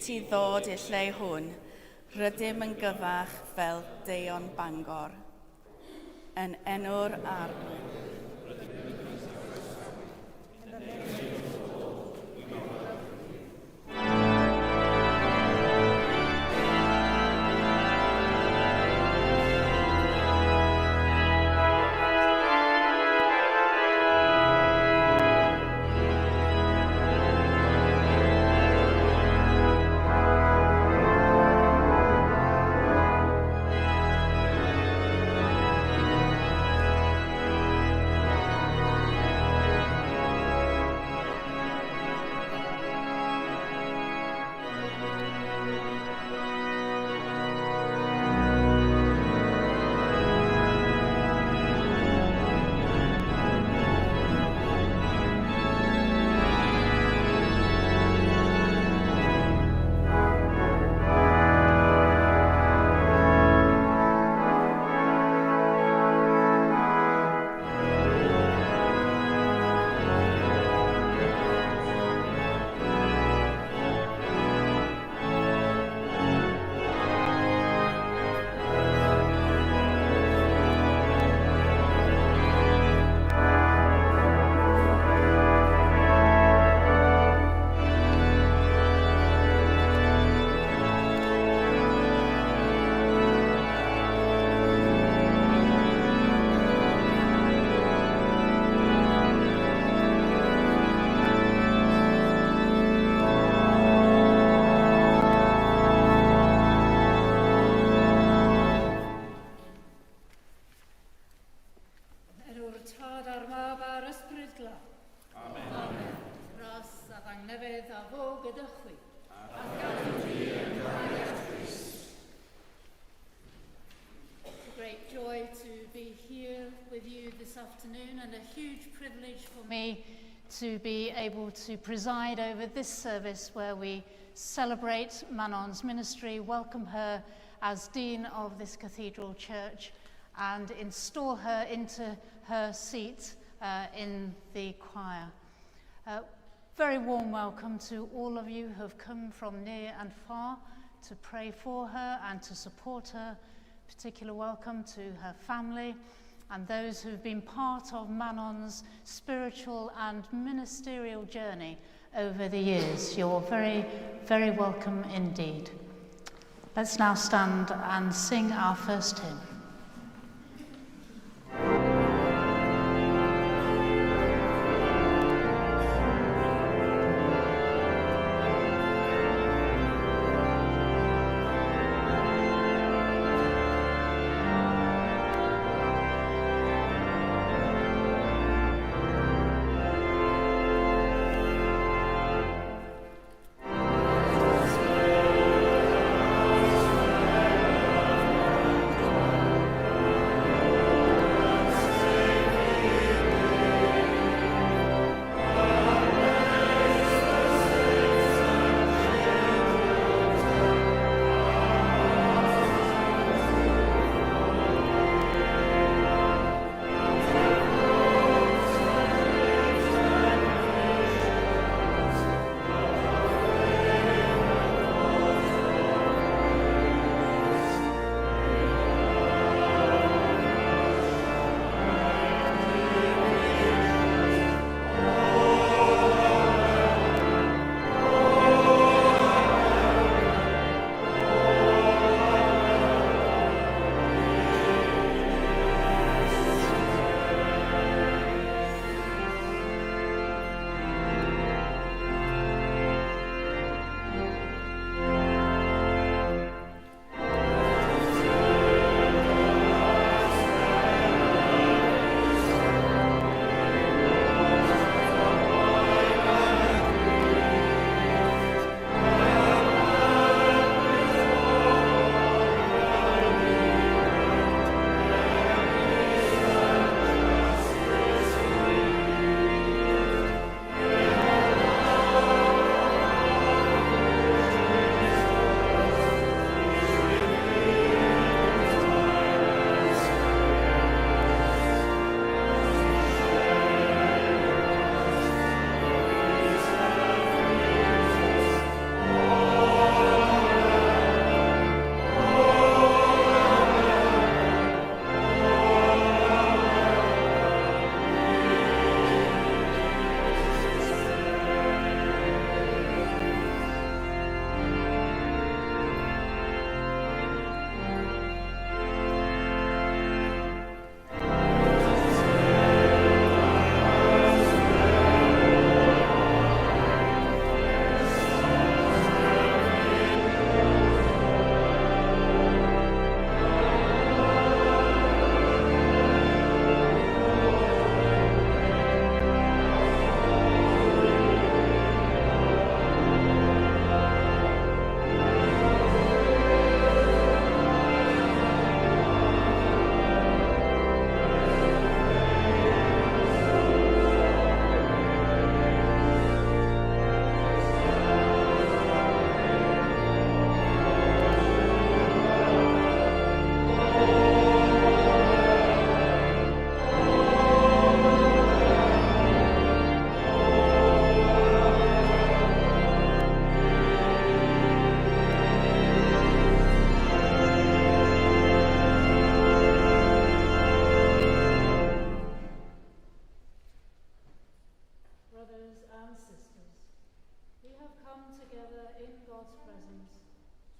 i ti ddod i'r lle hwn, rydym yn gyfach fel Deion Bangor. Yn enw'r Arglwydd. Enw'r Tad a'r Mab a'r Ysbryd Glân. Amen. Amen. Gras a thangnefedd a fo gyda chwi. A gadw ti yn nghariad Crist. It's a great joy to be here with you this afternoon and a huge privilege for me to be able to preside over this service where we celebrate Manon's ministry, welcome her as Dean of this Cathedral Church and install her into her seat in the choir. Very warm welcome to all of you who have come from near and far to pray for her and to support her. Particular welcome to her family and those who've been part of Manon's spiritual and ministerial journey over the years. You're very, very welcome indeed. Let's now stand and sing our first hymn.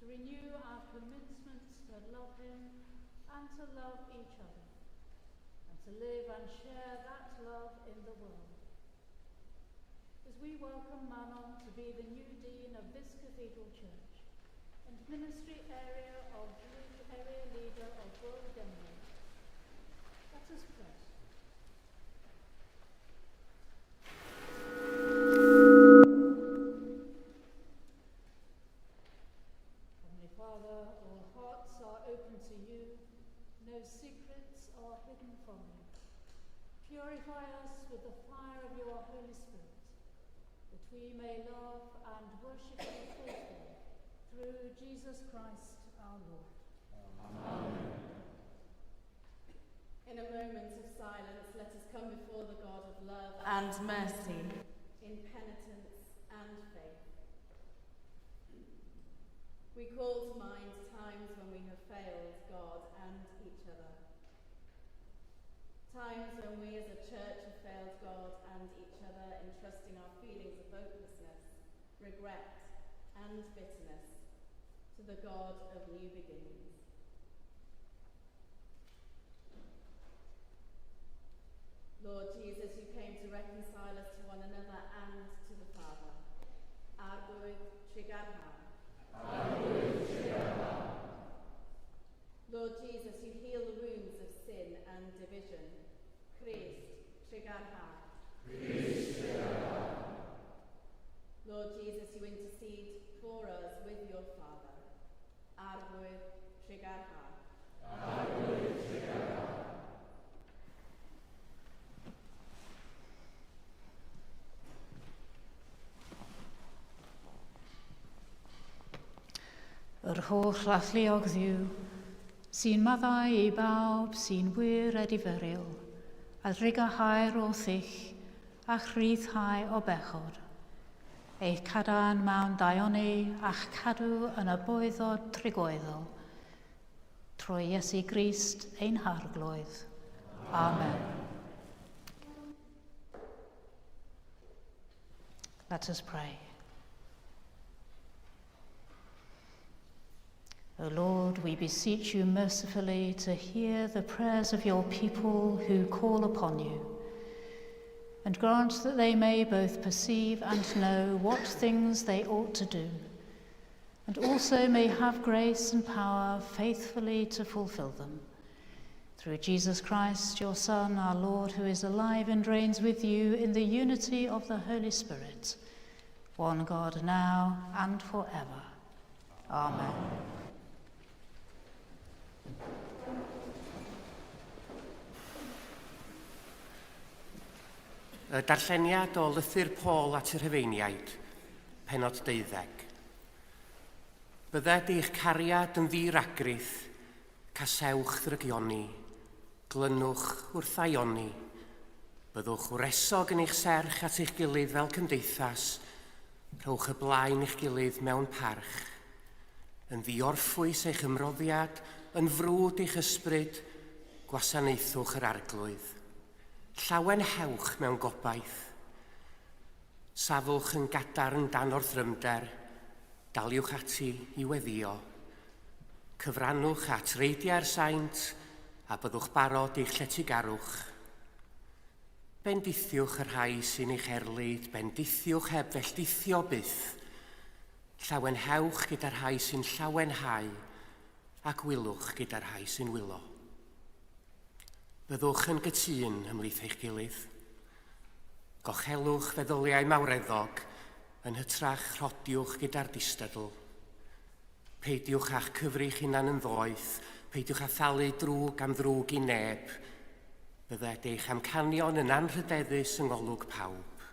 to renew our commitments to love him and to love each other, and to live and share that love in the world. As we welcome Manon to be the new Dean of this Cathedral Church and Ministry Area of Area Leader of World Gymru, let us pray. Heavenly Father, all hearts are open to you, no secrets are hidden from you. Purify us with the fire of your Holy Spirit, that we may love and worship you faithfully through Jesus Christ our Lord. Amen. In a moment of silence, let us come before the God of love and mercy in penitence and faith. We call to mind times when we have failed God and each other. Times when we as a church have failed God and each other, entrusting our feelings of hopelessness, regret, and bitterness to the God of new beginnings. Lord Jesus, you came to reconcile us to one another and to the Father. Arglwydd, trugarha. Arglwydd, trugarha. Lord Jesus, you heal the wounds of sin and division. Crist, trugarha. Crist, trugarha. Lord Jesus, you intercede for us with your Father. Arglwydd, trugarha. Arglwydd, trugarha. Yr holl alluog Dduw, sy'n maddau i bawb sy'n wir edifeiriol, a drugarhaer o ddull a rhyddhau o bechod. Eich cadarn mewn daioni a'ch cadw yn y bwyddod trygoeddol, trwy Iesu Grist ein Harglwydd. Amen. Let us pray. O Lord, we beseech you mercifully to hear the prayers of your people who call upon you, and grant that they may both perceive and know what things they ought to do, and also may have grace and power faithfully to fulfill them. Through Jesus Christ, your Son, our Lord, who is alive and reigns with you in the unity of the Holy Spirit, one God now and forever. Amen. Y darlleniad o lythyr Paul at y Rhufeiniaid, pennod 12. Bydded eich cariad yn ddi-ragrith, casewch ddrygioni, glynwch wrth aioni. Byddwch wresog yn eich serch at eich gilydd fel cymdeithas, rhowch y blaen i'ch gilydd mewn parch. Yn ddiorffwys eich ymroddiad, yn frwd eich ysbryd, gwasanaethwch yr Arglwydd. Llawenhewch mewn gobaith. Safwch yn gadarn dan orthrymder, daliwch ati i weddïo. Cyfrannwch at reidiau'r saint a byddwch barod i'ch lletygarwch. Bendithiwch y rhai sy'n eich erlid, bendithiwch heb felldithio byth. Llawenhewch gyda'r rhai sy'n llawenhau, ac wylwch gyda'r rhai sy'n wylo. Byddwch yn gytûn ymhlith eich gilydd. Gochelwch feddyliau mawreddog, yn hytrach rhodiwch gyda'r distadl. Peidiwch â'ch cyfrif hunan yn ddoeth, peidiwch â thalu drwg am ddrwg i neb. Bydded eich amcanion yn anrhydeddus yng ngolwg pawb.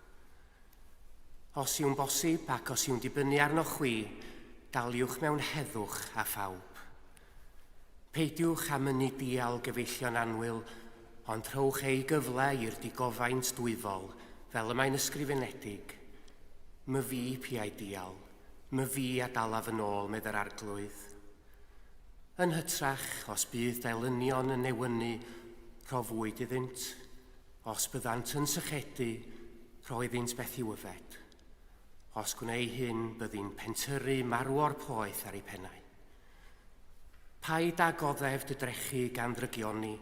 Os yw'n bosib ac os yw'n dibynnu arnoch chwi, daliwch mewn heddwch â phawb. Peidiwch â mynnu dial gyfeillion annwyl, ond rhowch ei gyfle i'r digofaint dwyfol, fel y mae'n ysgrifenedig. Myfi piau dial, myfi a dalaf yn ôl, medd yr Arglwydd. Yn hytrach, os bydd d'elynion yn newynu, rho fwyd iddynt. Os byddant yn sychedu, rho iddynt beth i'w yfed. Os gwnei hyn, byddi'n pentyrru marwor poeth ar eu pennau. Paid â goddef dy drechu gan ddrygioni,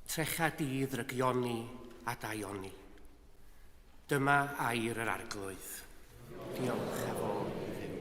trecha di ddrygioni a daioni. Dyma air yr Arglwydd. Diolch a fo i Dduw.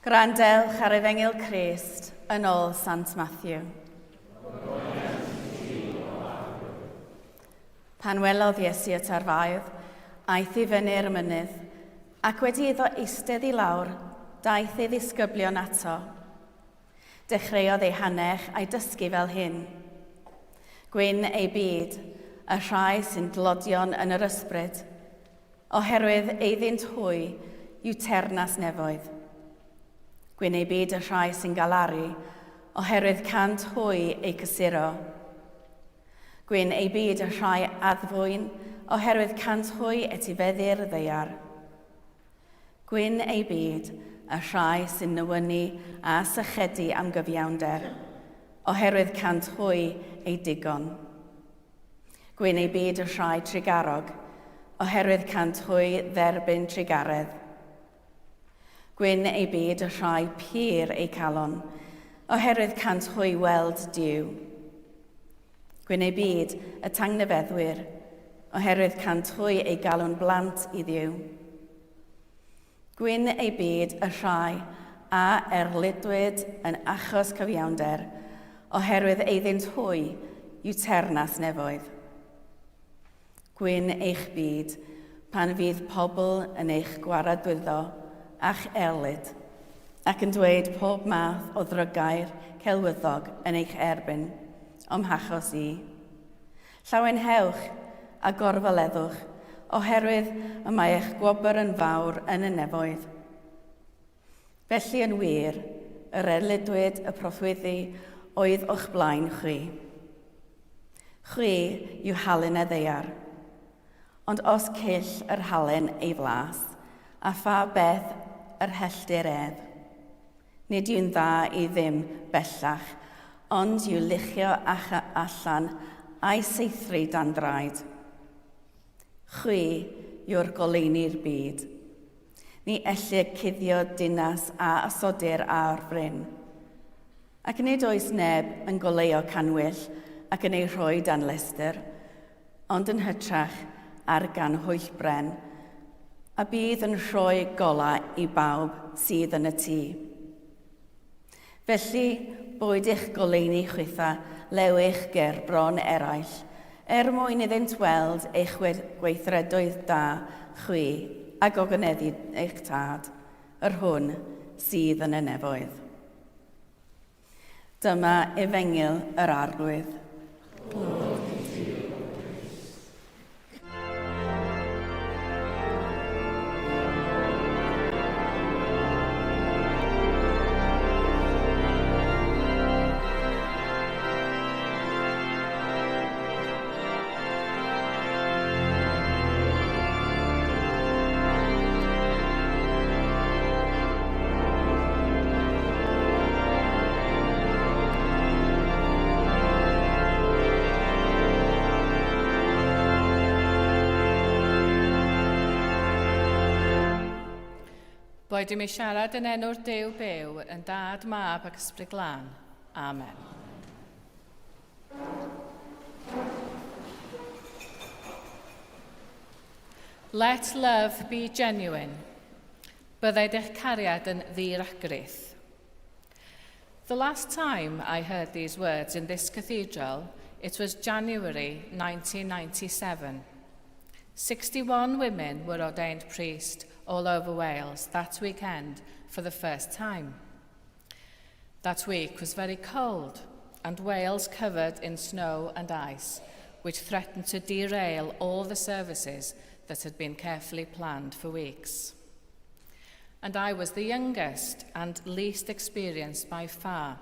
Gwrandewch ar Efengyl Crist yn ôl Sant Matthew. Pan welodd Iesu y tarfaoedd, aeth i fyny'r mynydd, ac wedi iddo eistedd i lawr, daeth ei ddisgyblion ato. Dechreuodd ei hannerch a'i dysgu fel hyn. Gwyn ei byd, y rhai sy'n dlodion yn yr ysbryd, oherwydd eiddynt hwy yw teyrnas nefoedd. Gwyn ei byd y rhai sy'n galaru, oherwydd cant hwy eu cysuro. Gwyn ei byd y rhai addfwyn, oherwydd cant hwy etifeddu'r ddaear. Gwyn ei byd, y rhai sy'n nywynu a sychedu am gyfiawnder, oherwydd cant hwy ei digon. Gwyn ei byd y rhai trugarog, oherwydd cant hwy dderbyn trugaredd. Gwyn ei byd y rhai pur eu calon, oherwydd cant hwy weld Duw. Gwyn ei byd y tangnefeddwyr, oherwydd cant hwy eu galw'n blant i Dduw. Gwyn ei byd y rhai a erlidwyd yn achos cyfiawnder, oherwydd eiddynt hwy yw teyrnas nefoedd. Gwyn eich byd pan fydd pobl yn eich gwaradwyddo a'ch erlid, ac yn dweud pob math o ddrygair celwyddog yn eich erbyn, o'm hachos i. Llawenhewch a gorfoleddwch, oherwydd y mae eich gwobr yn fawr yn y nefoedd. Felly yn wir, yr erlidwyd y proffwyddi oedd o'ch blaen chwi. Chwi yw halen y ddaear. Ond os cyll yr halen ei flas, a pha beth yr helltir ef? Nid yw'n dda i ddim bellach, ond i'w luchio allan a'i saethru dan draed. Chwi yw'r goleuni'r byd. Ni ellir cuddio dinas a osodir ar fryn. Ac nid oes neb yn goleuo cannwyll ac yn ei rhoi dan lestr, ond yn hytrach ar ganhwyllbren, a bydd yn rhoi golau i bawb sydd yn y tŷ. Felly, boed eich goleuni chwitha lewych ger bron eraill, er mwyn iddynt weld eich gweithredoedd da chwi a gogoneddu eich Tad, yr hwn sydd yn y nefoedd. Dyma Efengyl yr Arglwydd. Clod i ti, O Grist. Boed i mi siarad yn enw'r Duw byw, yn Dad, Mab ac Ysbryd Glân. Amen. Let love be genuine. Byddai eich cariad yn ddiragrith. The last time I heard these words in this cathedral, it was January 1997. 61 women were ordained priest all over Wales that weekend for the first time. That week was very cold and Wales covered in snow and ice, which threatened to derail all the services that had been carefully planned for weeks. And I was the youngest and least experienced by far,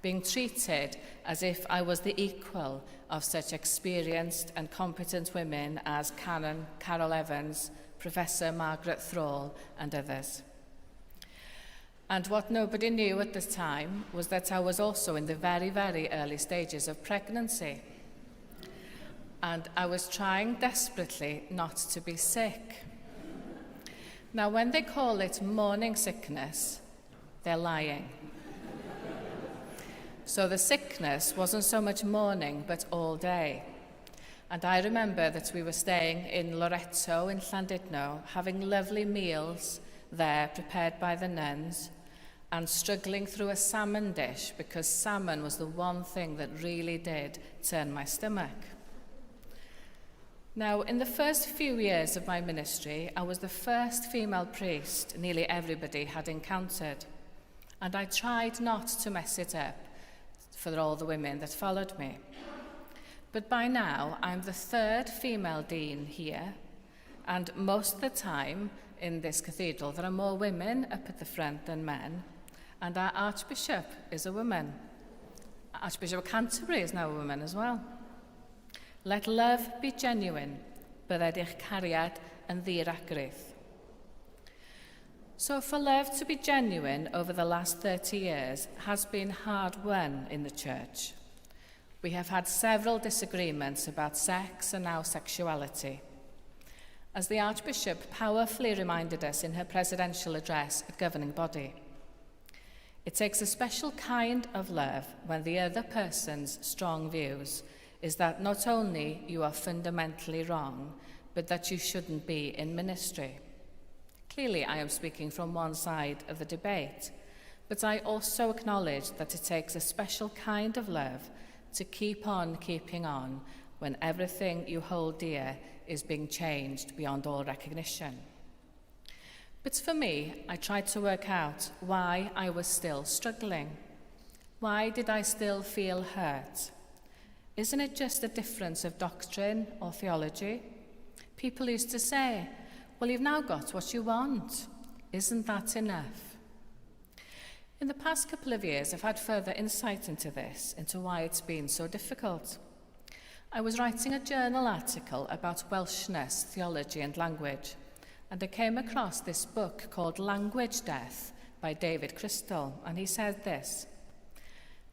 being treated as if I was the equal of such experienced and competent women as Canon Carol Evans, Professor Margaret Thrall and others. And what nobody knew at the time was that I was also in the very, very early stages of pregnancy. And I was trying desperately not to be sick. Now, when they call it morning sickness, they're lying. So the sickness wasn't so much morning, but all day. And I remember that we were staying in Loreto in Llandudno, having lovely meals there prepared by the nuns, and struggling through a salmon dish because salmon was the one thing that really did turn my stomach. Now, in the first few years of my ministry, I was the first female priest nearly everybody had encountered. And I tried not to mess it up for all the women that followed me. But by now, I'm the third female dean here, and most of the time in this cathedral, there are more women up at the front than men, and our archbishop is a woman. Archbishop of Canterbury is now a woman as well. Let love be genuine, bydded eich cariad yn ddiragrith. So for love to be genuine over the last 30 years has been hard won in the church. We have had several disagreements about sex and our sexuality. As the Archbishop powerfully reminded us in her presidential address at governing body, it takes a special kind of love when the other person's strong views is that not only you are fundamentally wrong, but that you shouldn't be in ministry. Clearly, I am speaking from one side of the debate, but I also acknowledge that it takes a special kind of love to keep on keeping on when everything you hold dear is being changed beyond all recognition. But for me, I tried to work out why I was still struggling. Why did I still feel hurt? Isn't it just a difference of doctrine or theology? People used to say, well, you've now got what you want. Isn't that enough? In the past couple of years, I've had further insight into this, into why it's been so difficult. I was writing a journal article about Welshness, theology and language, and I came across this book called Language Death by David Crystal, and he said this,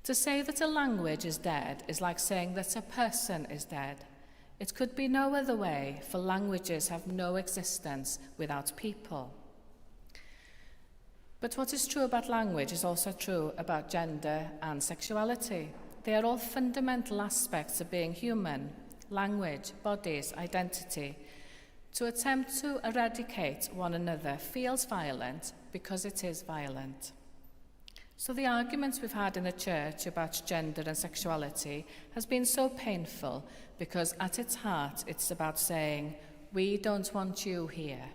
To say that a language is dead is like saying that a person is dead. It could be no other way, for languages have no existence without people. But what is true about language is also true about gender and sexuality. They are all fundamental aspects of being human language, bodies, identity. To attempt to eradicate one another feels violent because it is violent. So the arguments we've had in the church about gender and sexuality has been so painful because at its heart it's about saying, we don't want you here,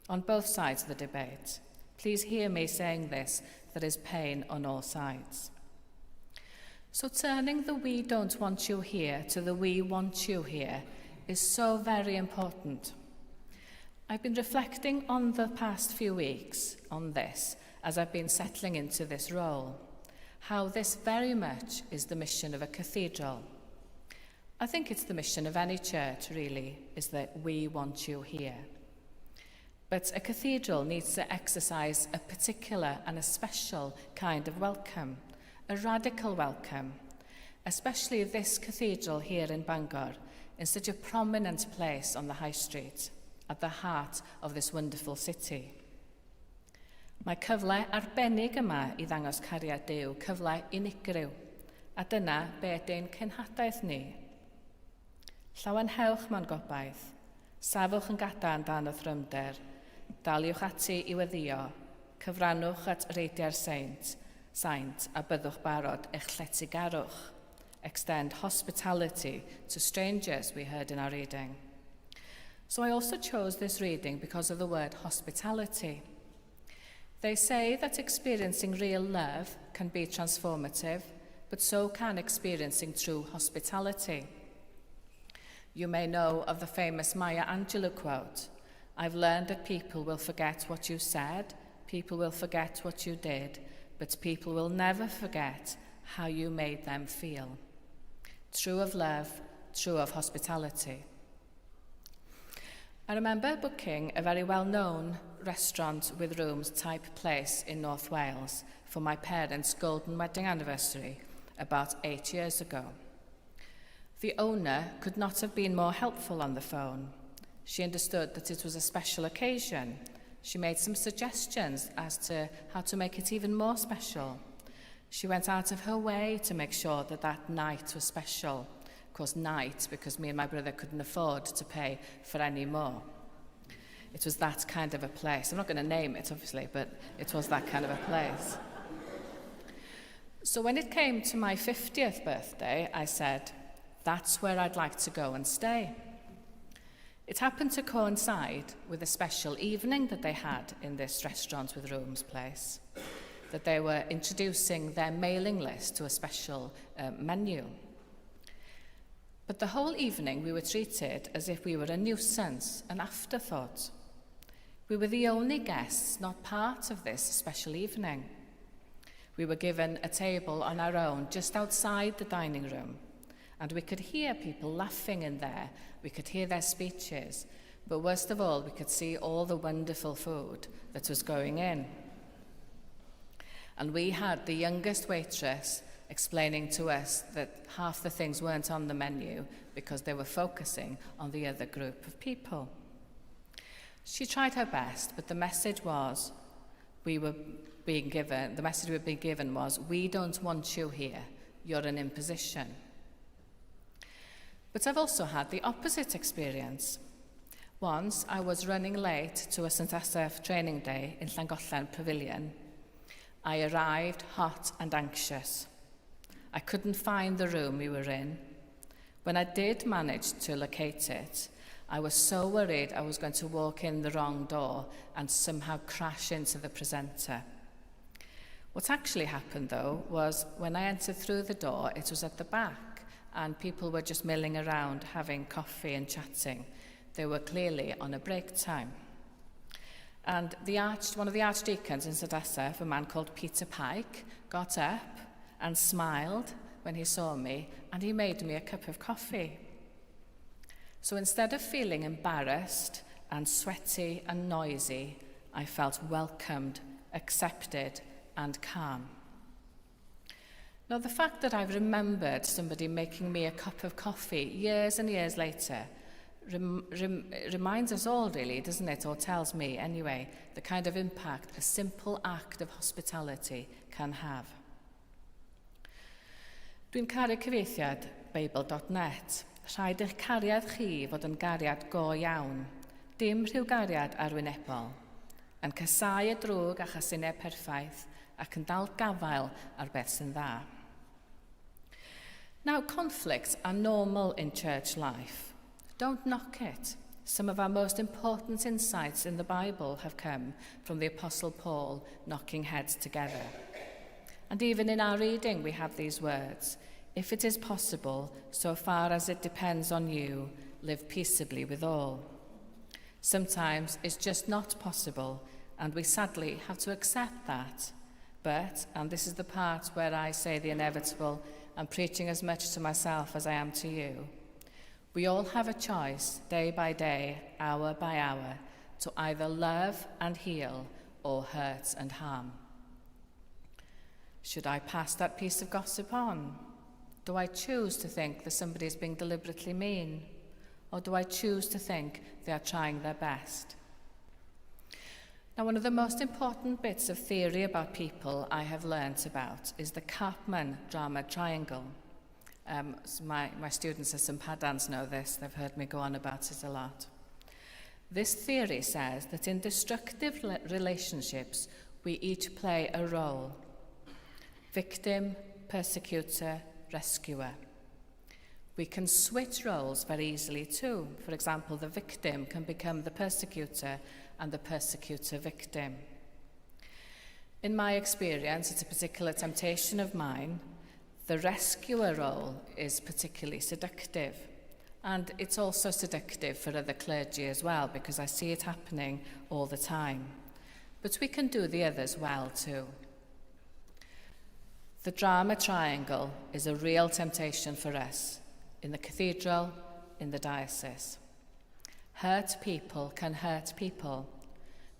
on both sides of the debate. Please hear me saying this, there is pain on all sides. So turning the we don't want you here to the we want you here is so very important. I've been reflecting on the past few weeks on this as I've been settling into this role, how this very much is the mission of a cathedral. I think it's the mission of any church, really, is that we want you here. But a cathedral needs to exercise a particular and a special kind of welcome, a radical welcome, especially this cathedral here in Bangor, in such a prominent place on the high street, at the heart of this wonderful city. Mae cyfle arbennig yma i ddangos cariad Duw, cyfle unigryw, a dyna be ydy'n cenhadaeth ni. Llawenhewch mewn gobaith, safwch yn gadarn dan orthrymder, daliwch ati i weddio, cyfrannwch at reidiau'r saint, saint a byddwch barod eich lletygarwch. Extend hospitality to strangers, we heard in our reading. So I also chose this reading because of the word hospitality. They say that experiencing real love can be transformative, but so can experiencing true hospitality. You may know of the famous Maya Angelou quote, I've learned that people will forget what you said, people will forget what you did, but people will never forget how you made them feel. True of love, true of hospitality. I remember booking a very well-known restaurant with rooms type place in North Wales for my parents' golden wedding anniversary about eight years ago. The owner could not have been more helpful on the phone. She understood that it was a special occasion. She made some suggestions as to how to make it even more special. She went out of her way to make sure that that night was special. Of course, night, because me and my brother couldn't afford to pay for any more. It was that kind of a place. I'm not going to name it, obviously, but it was that kind of a place. So when it came to my 50th birthday, I said, that's where I'd like to go and stay. It happened to coincide with a special evening that they had in this restaurant with rooms place, that they were introducing their mailing list to a special menu. But the whole evening we were treated as if we were a nuisance, an afterthought. We were the only guests not part of this special evening. We were given a table on our own just outside the dining room, and we could hear people laughing in there. We could hear their speeches. But worst of all, we could see all the wonderful food that was going in. And we had the youngest waitress explaining to us that half the things weren't on the menu because they were focusing on the other group of people. She tried her best, but the message was we were being given, the message we were being given was, we don't want you here, you're an imposition. But I've also had the opposite experience. Once I was running late to a St Asaph training day in Llangollen Pavilion. I arrived hot and anxious. I couldn't find the room we were in. When I did manage to locate it, I was so worried I was going to walk in the wrong door and somehow crash into the presenter. What actually happened, though, was when I entered through the door, it was at the back, and people were just milling around having coffee and chatting. They were clearly on a break time. And the arch, one of the archdeacons in St Asaph, a man called Peter Pike, got up and smiled when he saw me, and he made me a cup of coffee. So instead of feeling embarrassed and sweaty and noisy, I felt welcomed, accepted, and calm. Now, the fact that I've remembered somebody making me a cup of coffee years and years later rem rem reminds us all, really, doesn't it? Or tells me, anyway, the kind of impact a simple act of hospitality can have. Dwi'n caru cyfieithiad Bible.net. Rhaid eich cariad chi fod yn gariad go iawn, dim rhyw gariad arwynebol, yn casáu y drwg a chasineb perffaith ac yn dal gafael ar beth sy'n dda. Now, conflicts are normal in church life. Don't knock it. Some of our most important insights in the Bible have come from the Apostle Paul knocking heads together. And even in our reading, we have these words If it is possible, so far as it depends on you, live peaceably with all. Sometimes it's just not possible, and we sadly have to accept that. But, and this is the part where I say the inevitable, I'm preaching as much to myself as I am to you. We all have a choice, day by day, hour by hour, to either love and heal or hurt and harm. Should I pass that piece of gossip on? Do I choose to think that somebody is being deliberately mean? Or do I choose to think they are trying their best? Now, one of the most important bits of theory about people I have learnt about is the Karpman drama triangle. Um, so my, my students at St Padans know this, they've heard me go on about it a lot. This theory says that in destructive relationships, we each play a role victim, persecutor, rescuer. We can switch roles very easily too. For example, the victim can become the persecutor and the persecutor victim. In my experience, it's a particular temptation of mine, the rescuer role is particularly seductive. And it's also seductive for other clergy as well, because I see it happening all the time. But we can do the others well too. The drama triangle is a real temptation for us in the cathedral, in the diocese. Hurt people can hurt people,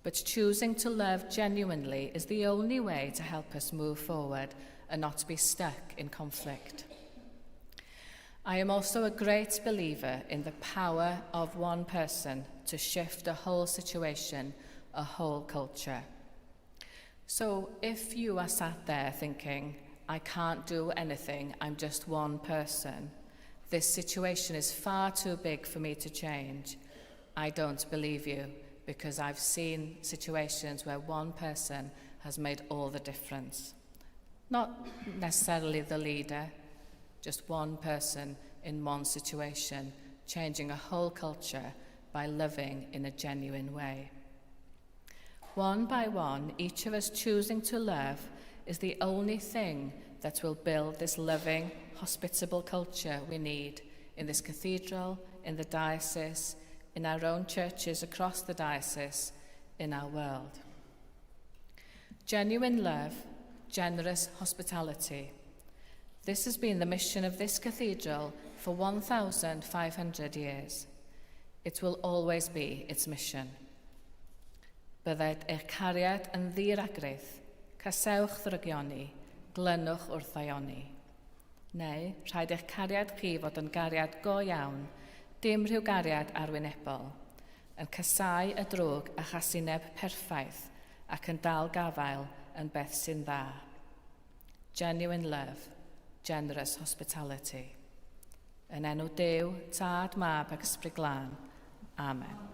but choosing to love genuinely is the only way to help us move forward and not be stuck in conflict. I am also a great believer in the power of one person to shift a whole situation, a whole culture. So if you are sat there thinking, I can't do anything, I'm just one person, this situation is far too big for me to change, I don't believe you because I've seen situations where one person has made all the difference. Not necessarily the leader, just one person in one situation, changing a whole culture by loving in a genuine way. One by one, each of us choosing to love is the only thing that will build this loving, hospitable culture we need in this cathedral, in the diocese, in our own churches across the diocese, in our world. Genuine love, generous hospitality. This has been the mission of this cathedral for 1,500 years. It will always be its mission. Bydded eich cariad yn ddiragrith, casewch ddrygioni, glynwch wrth ddaioni. Neu, rhaid eich cariad chi fod yn gariad go iawn, dim rhyw gariad arwynebol, yn casáu y drwg a chasineb perffaith ac yn dal gafael yn beth sy'n dda. Genuine love, generous hospitality. Yn enw Duw, Tad, Mab ac Ysbryd Glân. Amen.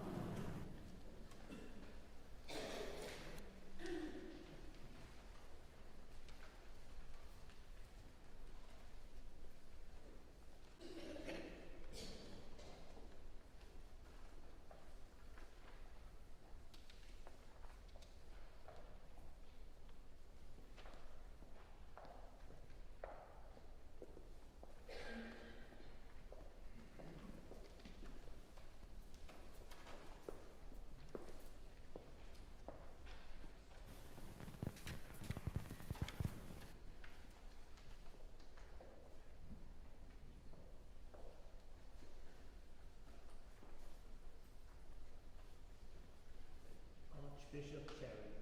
Archbishop Cherry,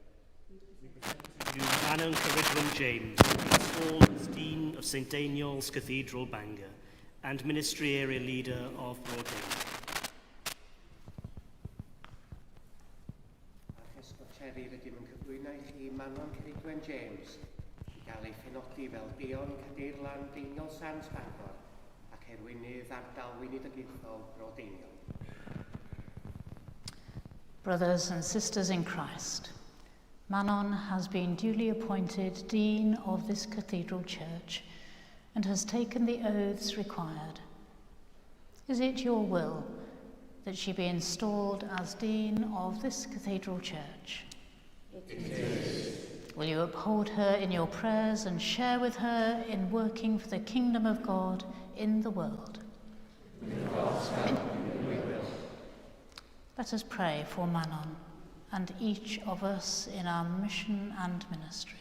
we present to you Manon Ceridwen James, installed as Dean of St Deiniol's Cathedral, Bangor, and Ministry Area Leader of Bro Deiniol. Archesgob Cherry, rydym yn cyflwyno i chi Manon Ceridwen James i gael ei phenodi fel Deon Cadeirlan Deiniol Sant Bangor ac erwinydd ardal weinidogaethol Bro Deiniol. Brothers and sisters in Christ, Manon has been duly appointed Dean of this Cathedral Church and has taken the oaths required. Is it your will that she be installed as Dean of this Cathedral Church? It is. Will you uphold her in your prayers and share with her in working for the kingdom of God in the world? With God's help, we will. Let us pray for Manon and each of us in our mission and ministry.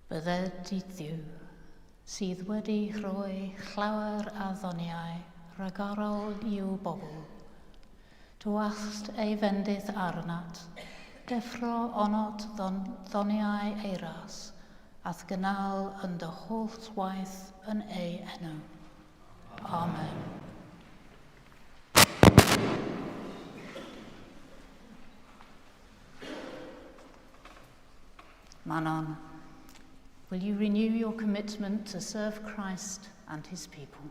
Bydded i Dduw, sydd wedi rhoi llawer a ddoniau rhagorol i'w bobl, tywallt ei fendith arnat, deffro onot ddoniau ei ras, a'th gynnal yn dy holl waith yn ei enw. Amen. Manon, will you renew your commitment to serve Christ and his people?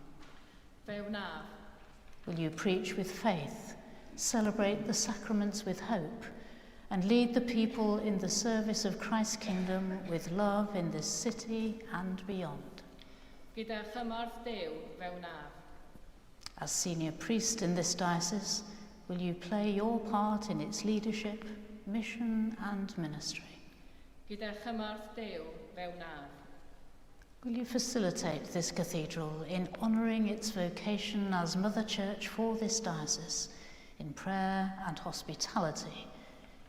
Fe wnaf. Will you preach with faith, celebrate the sacraments with hope, and lead the people in the service of Christ's kingdom with love in this city and beyond? Gyda chymorth Duw, fe wnaf. As senior priest in this diocese, will you play your part in its leadership, mission and ministry? Gyda chymorth Duw, fe wnaf. Will you facilitate this cathedral in honouring its vocation as Mother Church for this diocese in prayer and hospitality,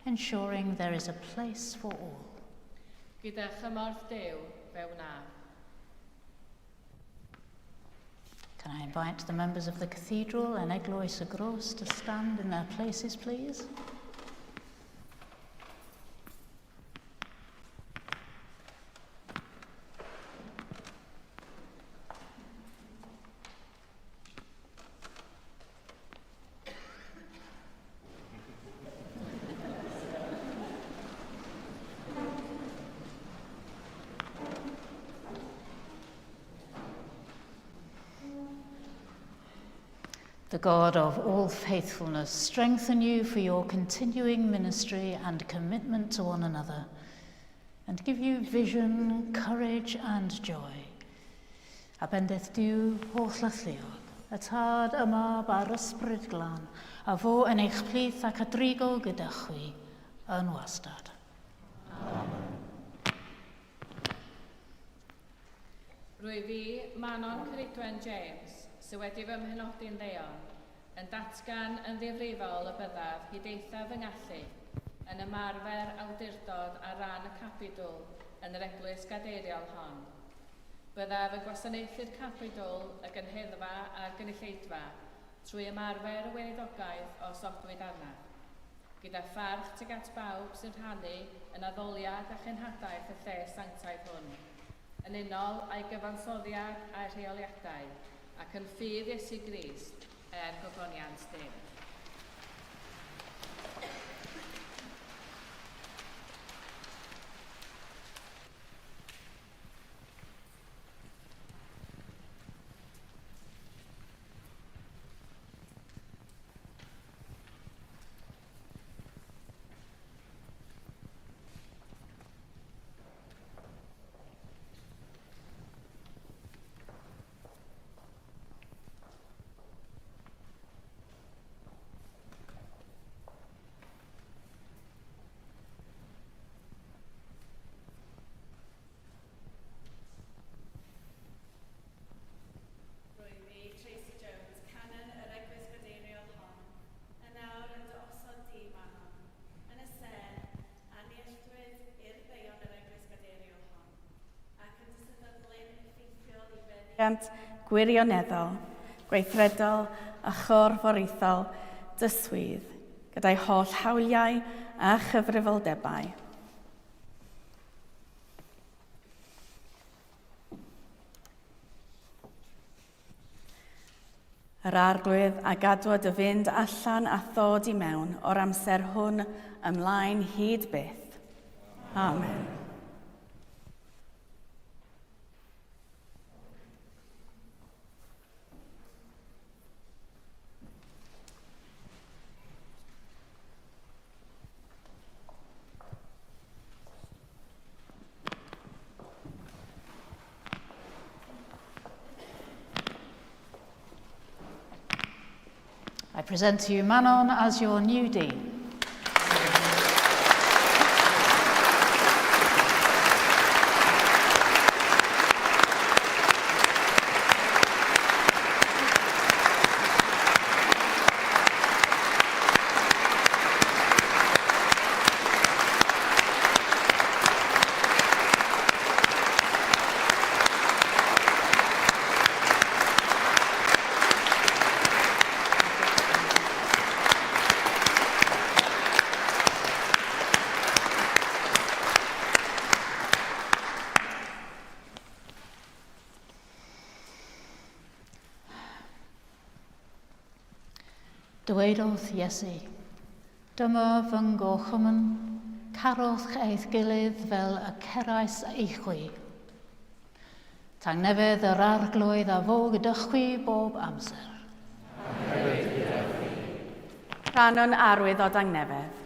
ensuring there is a place for all? Gyda chymorth Duw, fe wnaf. Can I invite the members of the cathedral and Eglwys y Groes to stand in their places, please? The God of all faithfulness strengthen you for your continuing ministry and commitment to one another, and give you vision, courage and joy. A bendith Duw holl alluog, y Tad, y Mab a'r Ysbryd Glân, a fo yn eich plith ac a drigo gyda chwi yn wastad. Amen. Rwy fi, Manon Ceridwen James, sydd wedi fy mhenodi'n ddeon, yn datgan yn ddifrifol y byddaf hyd eithaf fy ngallu, yn ymarfer awdurdod ar ran y capitwl yn yr eglwys gadeiriol hon. Byddaf yn gwasanaethu'r capitwl, y gynheddfa a'r gynulleidfa trwy ymarfer y weinidogaeth a osodwyd arnaf, gyda pharch tuag at bawb sy'n rhannu yn addoliad a chenhadaeth y lle sanctaidd hwn, yn unol â'i gyfansoddiad a'i rheoliadau, ac yn ffydd Iesu Grist, er gogoniant Duw. Rwyf fi, Tracy Jones, canon yr Eglwys Gadeiriol hon, yn awr yn dy osod di, Manon, yn y sedd a neilltuwyd i'r Deion yr Eglwys Gadeiriol hon, ac yn dy sefydlu'n effeithiol i feddiant gwirioneddol, gweithredol a chorfforaethol dy swydd, gyda'i holl hawliau a chyfrifoldebau. Yr Arglwydd a gadwo dy fynd allan a thod i mewn o'r amser hwn ymlaen hyd byth. Amen. I present to you Manon as your new dean. Dywedodd Iesu, Dyma fy ngorchymyn, carwch eich gilydd fel y cerais i chwi. Tangnefedd yr Arglwydd a fo gyda chwi bob amser. Rhannwn arwydd o dangnefedd.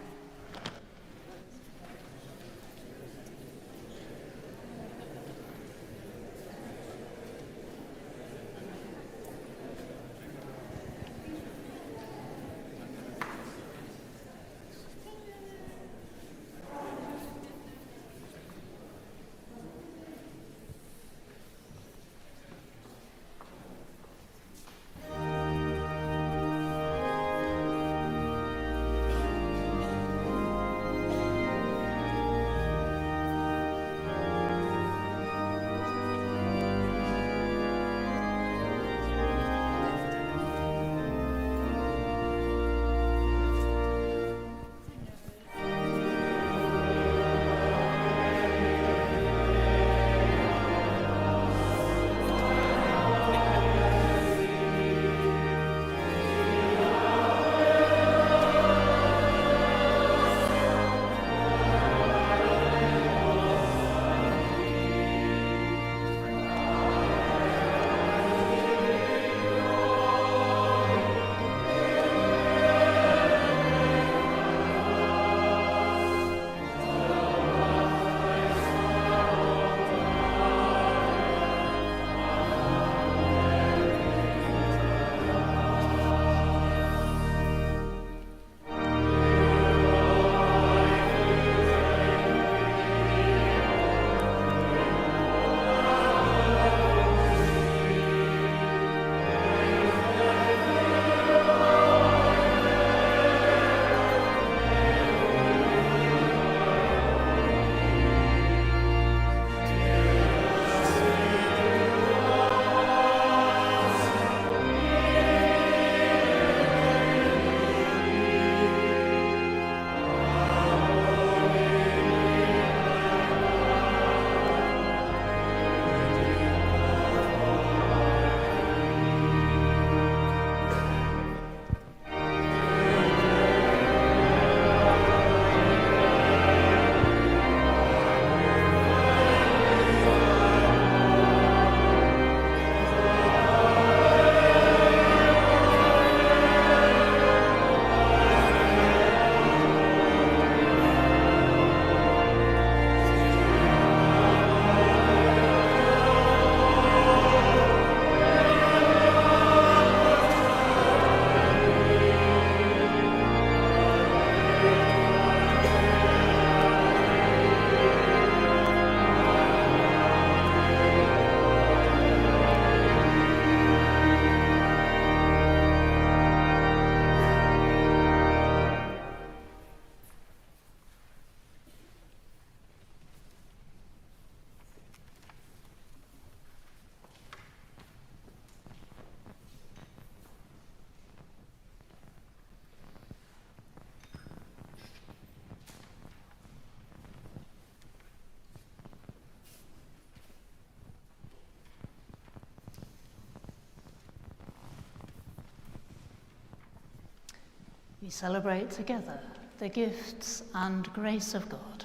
We celebrate together the gifts and grace of God.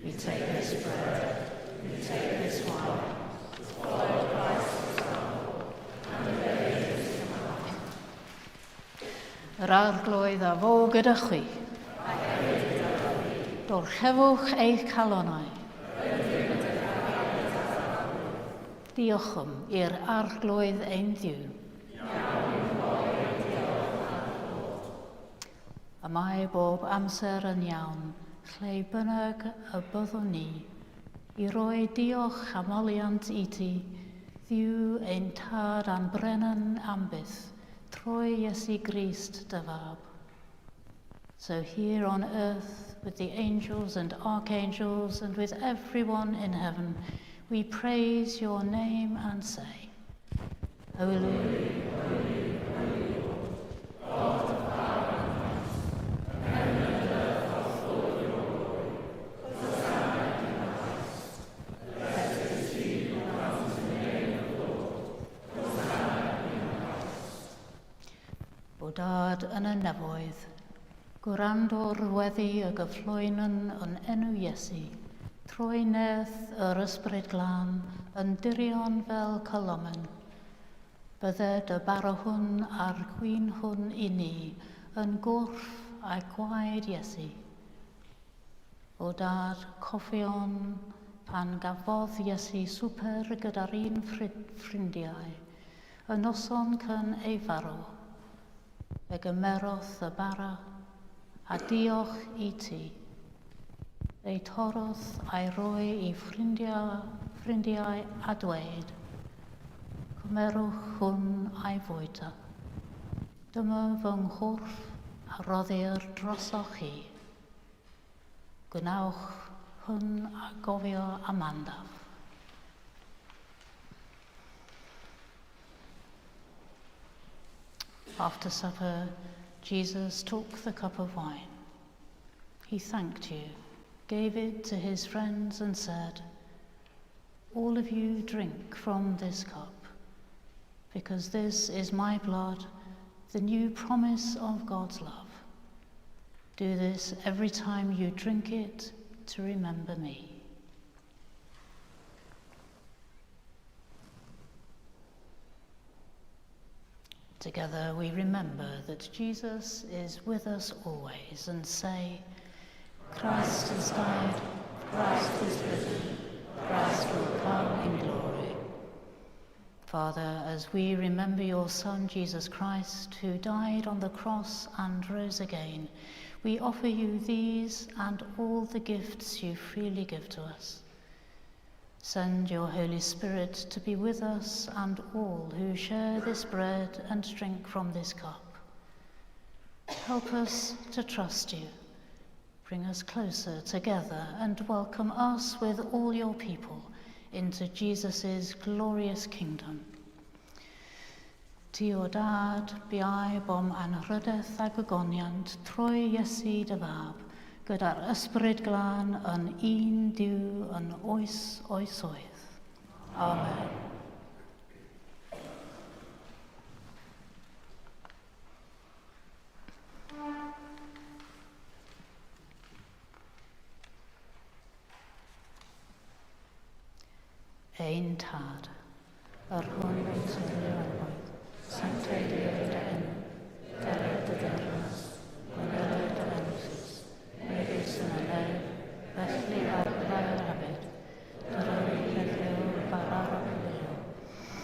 We take this bread, we take this wine, follow Christ's example, and obey his command. Yr arglwydd a fo gyda chwi. Dorchefwch eich calonau. Diolchwn i'r arglwydd ein Dduw. Y mae bob amser yn iawn, lle bynnag y byddwn ni, i roi diolch a moliant i ti, Dduw ein Tad a'n Brenin am byth, trwy Iesu Grist dy Fab. So here on earth, with the angels and archangels and with everyone in heaven, we praise your name and say, Holy, holy, holy Lord, God of power and might, heaven and earth are full of your glory. Hosanna in the highest. Blessed is he who comes in the name of the Lord. Hosanna in the highest. O Dad yn y nefoedd, gwrando'r weddi y gyflwynwn yn enw Iesu, trwy nerth yr Ysbryd Glân yn dirion fel colomen. Bydded y bara hwn a'r gwin hwn i ni yn gorff a gwaed Iesu. O Dad, cofion pan gafodd Iesu swper gyda'r un ffrindiau, y noson cyn ei farw. Fe gymerodd y bara, a diolch i ti. Ei torrodd a'i roi i ffrindiau, ffrindiau a dweud, Cymerwch hwn a'i fwyta. Dyma fy nghorff a roddir drosoch chi. Gwnewch hwn a gofio amandaf. After supper, Jesus took the cup of wine. He thanked you, gave it to his friends, and said, All of you drink from this cup, because this is my blood, the new promise of God's love. Do this every time you drink it to remember me. Together we remember that Jesus is with us always and say, Christ has died, Christ is risen, Christ will come in glory. Father, as we remember your Son, Jesus Christ, who died on the cross and rose again, we offer you these and all the gifts you freely give to us. Send your Holy Spirit to be with us and all who share this bread and drink from this cup. Help us to trust you. Bring us closer together and welcome us with all your people into Jesus' glorious kingdom. Ti o dad, biau bom anrhydedd a gogoniant trwy Iesu dy fab, gyda'r ysbryd glân yn un Duw yn oes oesoedd. Amen. Ein tad, yr hwn wyt yn y nefoedd, sancteiddied dy enw, deled dy deyrnas, gwneled dy ewyllys, megis yn y nef, felly ar y ddaear hefyd. Dyro i heddiw fara heddiw,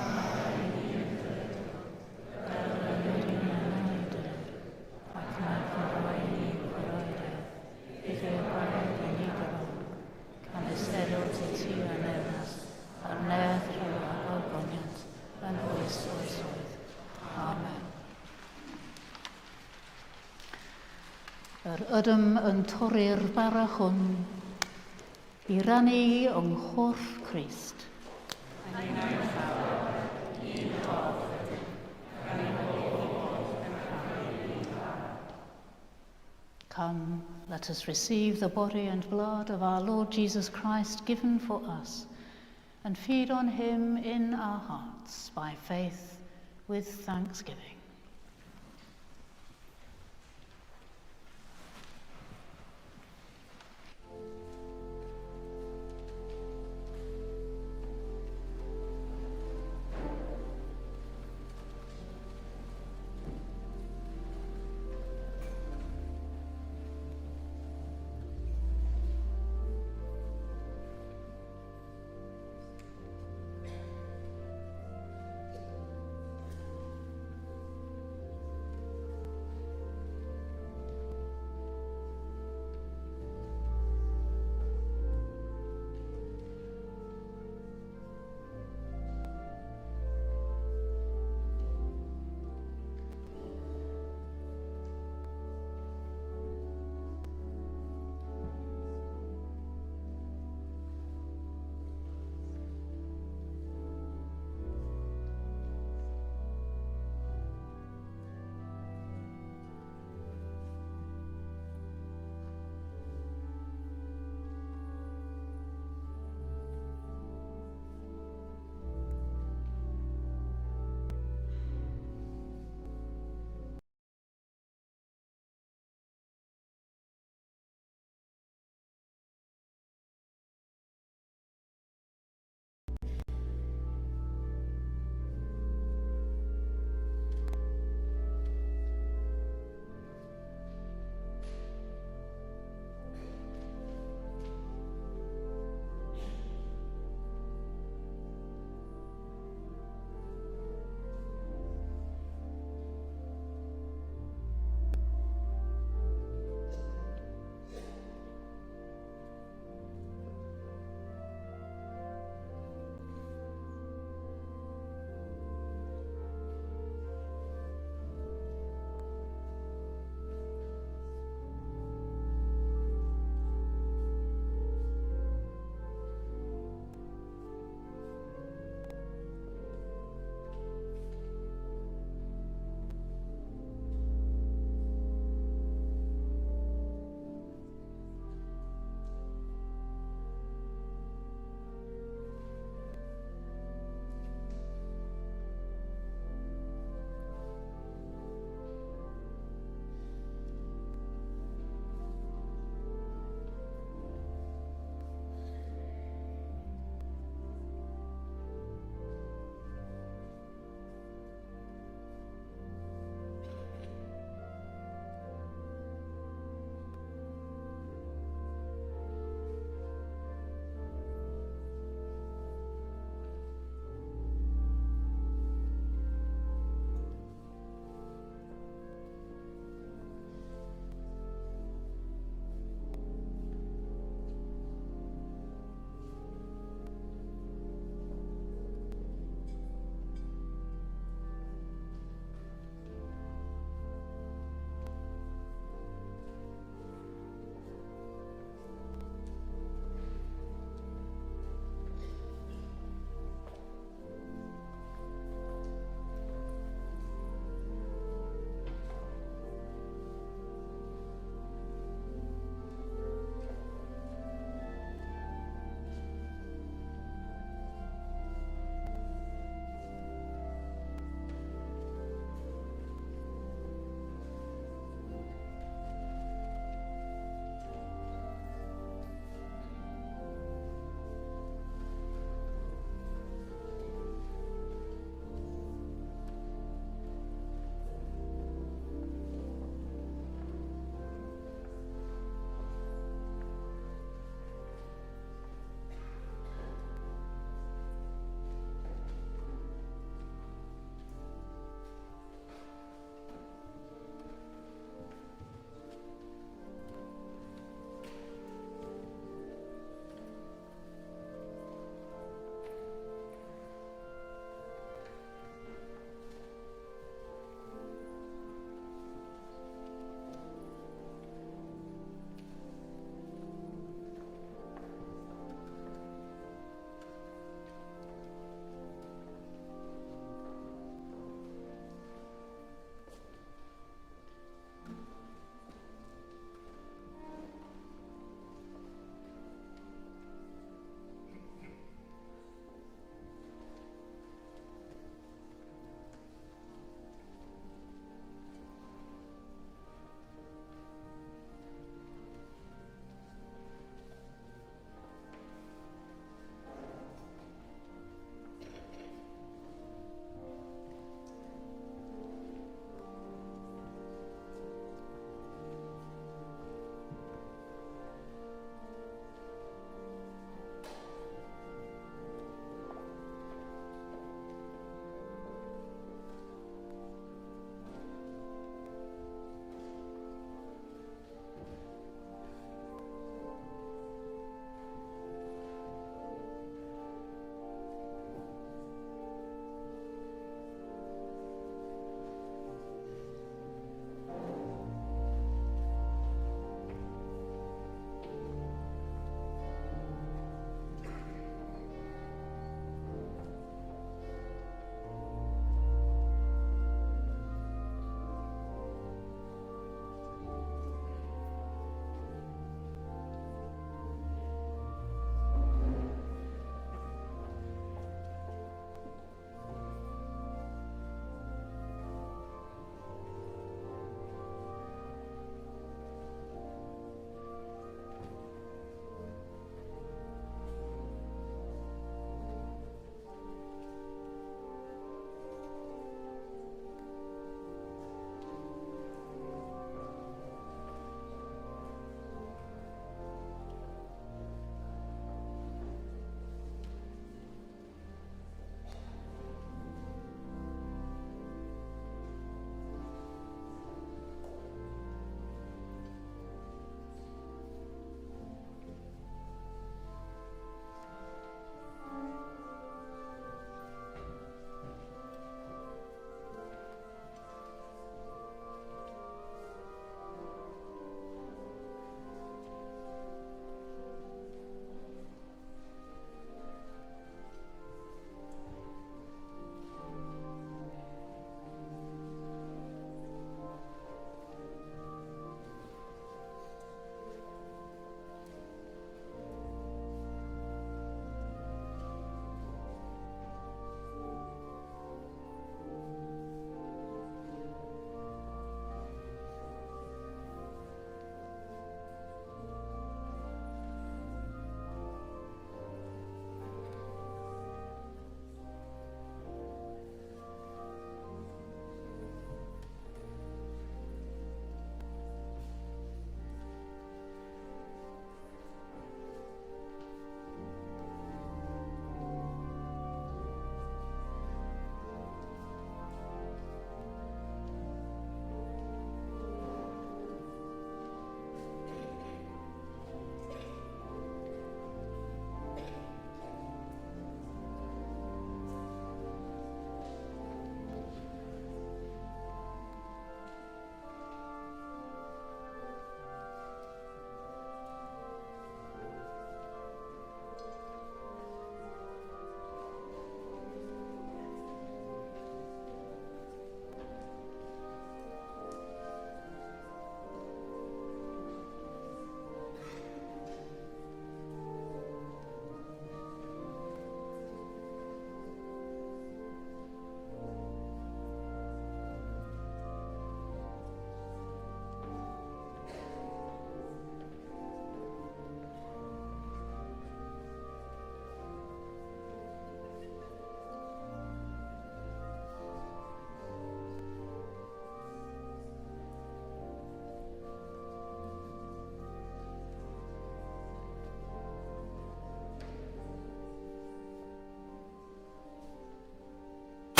a maddau i ni ein dyledion, fel y ydym ninnau yn dyled, ac na chymroi ni chwarae Bydd gwared i ni dy Canys erwt i ti y nerth, a'r nerth rhyw a gogoniant, yn oes oesoedd. Amen. Yr ydym yn torri'r bara hwn i rannu yng nghorff Crist. Come, let us receive the body and blood of our Lord Jesus Christ given for us, and feed on him in our hearts by faith with thanksgiving.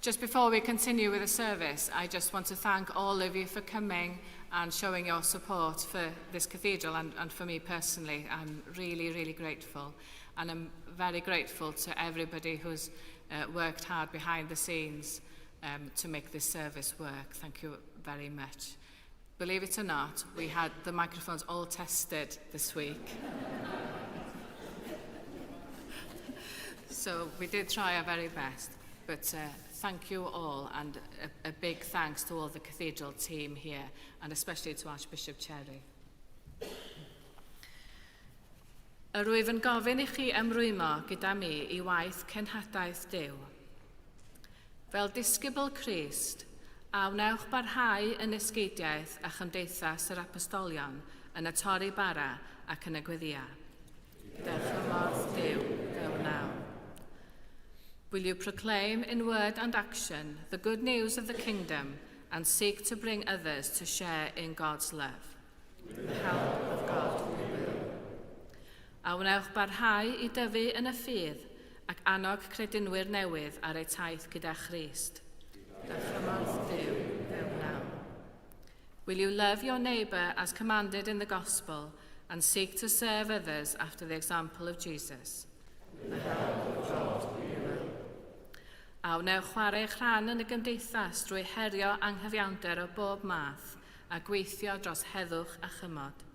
Just before we continue with the service, I just want to thank all of you for coming and showing your support for this cathedral and, and for me personally. I'm really, really grateful. And I'm very grateful to everybody who's uh, worked hard behind the scenes um, to make this service work. Thank you very much. Believe it or not, we had the microphones all tested this week. so we did try our very best. But uh, thank you all and a, a big thanks to all the cathedral team here and especially to Archbishop Cherry. Yr wyf yn gofyn i chi ymrwymo gyda mi i waith cenhadaeth Duw. Fel disgybl Crist, a wnewch barhau yn esgeidiaeth a chymdeithas yr apostolion yn y torri bara ac yn y gweddia. Gyda chymorth Duw, fe wnawn. Will you proclaim in word and action the good news of the kingdom and seek to bring others to share in God's love? With the help of God, we will. A wnewch barhau i dyfu yn y ffydd ac annog credinwyr newydd ar eu taith gyda Christ. Gyda chymorth Duw, fe wnawn. Will you love your neighbour as commanded in the gospel and seek to serve others after the example of Jesus? With the help of God, we will. A wnewch chwarae eich rhan yn y gymdeithas drwy herio anghyfiawnder o bob math a gweithio dros heddwch a chymod.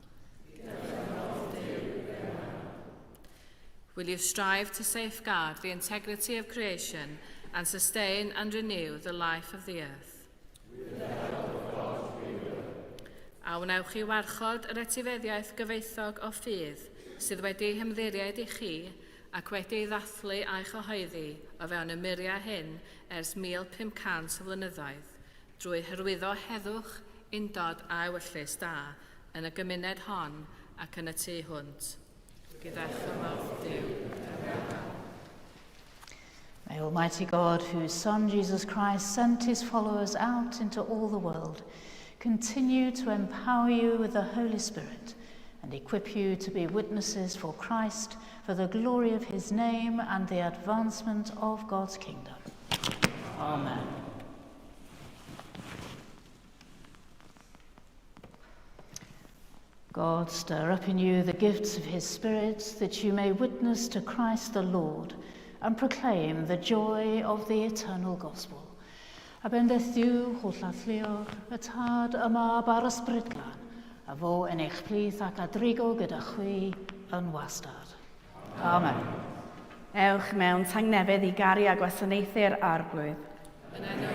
Will you strive to safeguard the integrity of creation and sustain and renew the life of the earth? A wnewch chi warchod yr etifeddiaeth gyfoethog o ffydd sydd wedi ei hymddiried i chi ac wedi ei ddathlu a'i chyhoeddi o fewn y muriau hyn ers 1500 o flynyddoedd, drwy hyrwyddo heddwch, undod a ewyllys da yn y gymuned hon ac yn y tu hwnt. Gyda chymorth Duw. May Almighty God, whose Son Jesus Christ sent his followers out into all the world, continue to empower you with the Holy Spirit and equip you to be witnesses for Christ for the glory of his name and the advancement of God's kingdom. Amen. God stir up in you the gifts of his Spirit that you may witness to Christ the Lord and proclaim the joy of the eternal gospel. A bendith Duw hollalluog, y Tad, y Mab a'r Ysbryd Glân, a fo yn eich plith ac a drigo gyda chwi yn wastad. Amen. Ewch mewn tangnefedd i garu a gwasanaethu'r arglwydd. Yn enw